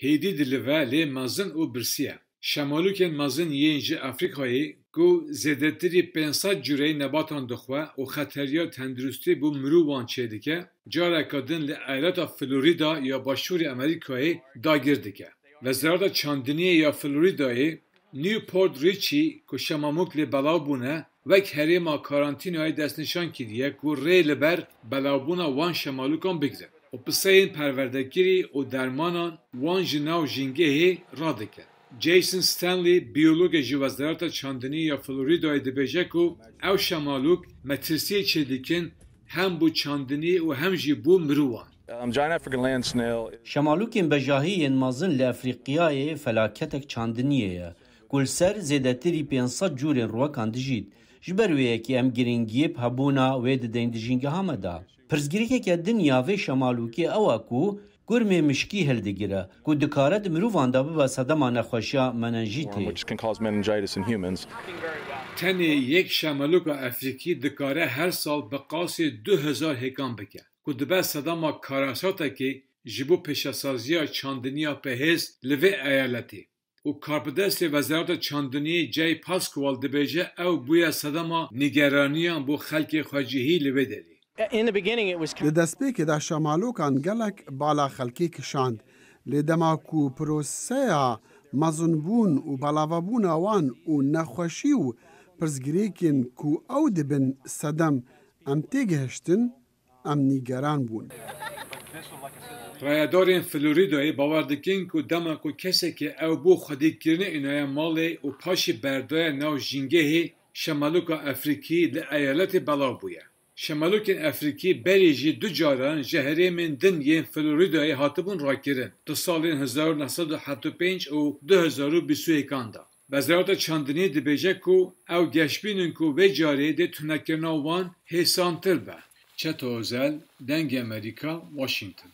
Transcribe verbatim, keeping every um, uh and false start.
hêdî dilive lê mezin û birsiye. Şemalûkên mezin yên ji Afrîkayê ku zêdetirî pênc sed cureyê nebatan dixwe û xeteriya tenduristî bo mirovan çêdike, careke din li eyaleta Florîda ya Başûrê Amerîkayê dagir dike. Wezareta Çandiniyê ya Florîdayê New Port Richey ku şemamûk lê belav bûne, wek herêma karantînayê destnîşan kiriye ku rê li ber belavbûna wan şemalûkan bigire û piseyên perwerdekirî û dermanan wan ji nav jîngehê radike. Jason Stanley, biyologê ji Wezareta Çandinî ya Florîdayê dibêje ku ew şemalûk metirsiyê çêdikin hem bo çandinî û hem jî bo mirovan. Um, giant African land snail. Şemalûkên bejahî yên mezin li Efrîqiyayê felaketek çandiniyê ye, ku li ser zêdetirî pênc sed cûrên ruwekan dijît. Ji ber wê yekê em giringiyê bi hebûna wê dideyn di jîngeha me de. Pirsgirêkeke din ya vê şemalûkê ew e ku kurmê mişkî hildigire, ku dikare di mirovan de bibe sedema nexweşiya menenjîtê. Which can cause meningitis in humans. Tenê yek şemalûka Efrîkî dikare her sal bi qasê du hezar hêkan bike, ku dibe sedema karasatekê ji bo pêşesaziya çandiniya pehêz li vê eyaletê. Û karbidestê Wezareta Çandiniyê Jay Pascual dibêje ew bûye sedema nîgeraniyan bo xelkê xwecihî li vê derê. In the beginning, it was kind Di destpêkê de şemalûkan gelek bala xelkê kişand. Lê dema ku proseya mezinbûn û belavebûna wan û nexweşî û pirsgirêkên ku ew dibin sedem em têgihiştin, em nîgeran bûn. Rayedarên Florîdayê bawer dikin ku dema ku kesekî ew bo xwedîkirinê înaye malê û paşî berdaye nav jîngehê, şemalûka Efrîkî li eyaletê belav bûye. Şemalûkên Efrîkî berê jî du caran ji herêmên din yên Florîdayê hatibûn rakirin, di salên hezar û neh sed û hevdeh û pênc û du hezar û bîst û yek an de. Wezareta Çandiniyê dibêje ku ew geşbîn in ku vê carê dê tunekirina wan hêsantir be. Çeto Ozel, Dengê Amerîka, Washington.